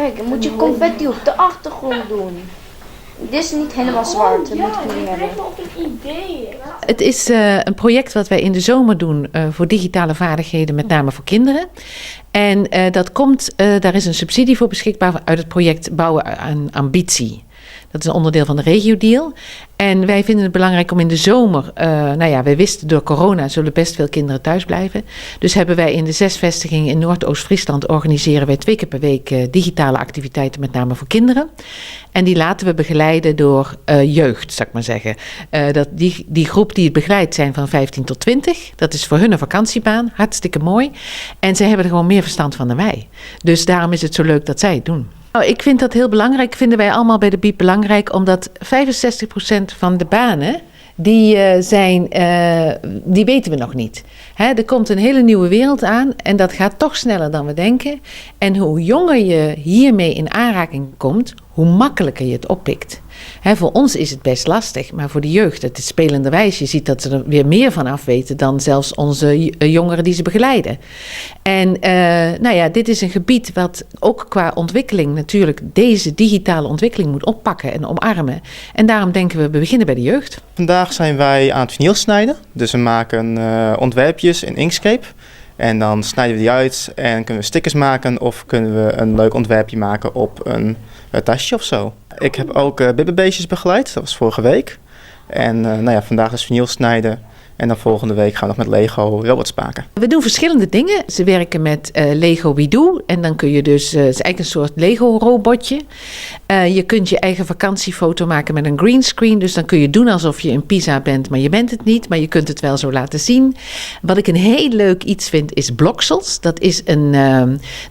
Kijk, dan moet je confetti op de achtergrond doen. Dit is niet helemaal zwart, dat moet ik niet hebben. Het is een project wat wij in de zomer doen voor digitale vaardigheden, met name voor kinderen. En dat komt, daar is een subsidie voor beschikbaar uit het project Bouwen aan Ambitie. Dat is een onderdeel van de regio-deal. En wij vinden het belangrijk om in de zomer, nou ja, wij wisten door corona zullen best veel kinderen thuis blijven. Dus hebben wij in de 6 vestigingen in Noordoost-Friesland organiseren wij 2 keer per week digitale activiteiten, met name voor kinderen. En die laten we begeleiden door jeugd, zou ik maar zeggen. Dat die groep die het begeleidt zijn van 15 tot 20. Dat is voor hun een vakantiebaan, hartstikke mooi. En zij hebben er gewoon meer verstand van dan wij. Dus daarom is het zo leuk dat zij het doen. Nou, ik vind dat heel belangrijk, vinden wij allemaal bij de Biep belangrijk, omdat 65% van de banen, die weten we nog niet. Hè, er komt een hele nieuwe wereld aan en dat gaat toch sneller dan we denken. En hoe jonger je hiermee in aanraking komt, hoe makkelijker je het oppikt. Hè, voor ons is het best lastig, maar voor de jeugd, het is spelenderwijs. Je ziet dat ze er weer meer van af weten dan zelfs onze jongeren die ze begeleiden. En dit is een gebied wat ook qua ontwikkeling natuurlijk deze digitale ontwikkeling moet oppakken en omarmen. En daarom denken we, we beginnen bij de jeugd. Vandaag zijn wij aan het vinyl snijden. Dus we maken ontwerpjes in Inkscape. En dan snijden we die uit en kunnen we stickers maken of kunnen we een leuk ontwerpje maken op een tasje. Ik heb ook bibberbeestjes begeleid, dat was vorige week. En vandaag is vinyl snijden. En dan volgende week gaan we nog met Lego robots maken. We doen verschillende dingen. Ze werken met Lego WeDo. En dan kun je dus, het is eigenlijk een soort Lego robotje. Je kunt je eigen vakantiefoto maken met een greenscreen. Dus dan kun je doen alsof je in Pisa bent, maar je bent het niet. Maar je kunt het wel zo laten zien. Wat ik een heel leuk iets vind, is Bloxels. Dat is een,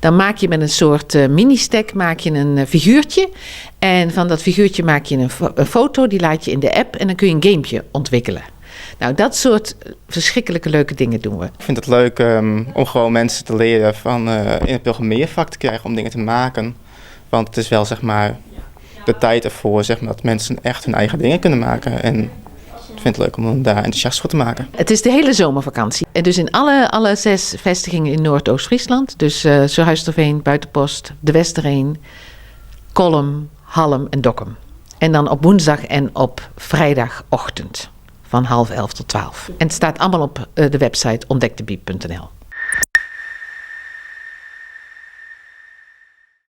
dan maak je met een soort mini-stack maak je een figuurtje. En van dat figuurtje maak je een foto, die laat je in de app en dan kun je een gamepje ontwikkelen. Dat soort verschrikkelijke leuke dingen doen we. Ik vind het leuk om gewoon mensen te leren van in het programmeervak te krijgen om dingen te maken. Want het is wel de tijd ervoor dat mensen echt hun eigen dingen kunnen maken. En ik vind het leuk om daar enthousiast voor te maken. Het is de hele zomervakantie. En dus in alle 6 vestigingen in Noordoost-Friesland. Dus Surhuisterveen, Buitenpost, De Westereen, Kollum, Hallum en Dokkum. En dan op woensdag en op vrijdagochtend. Van 10:30 tot 12. En het staat allemaal op de website ontdekdebiep punt N L.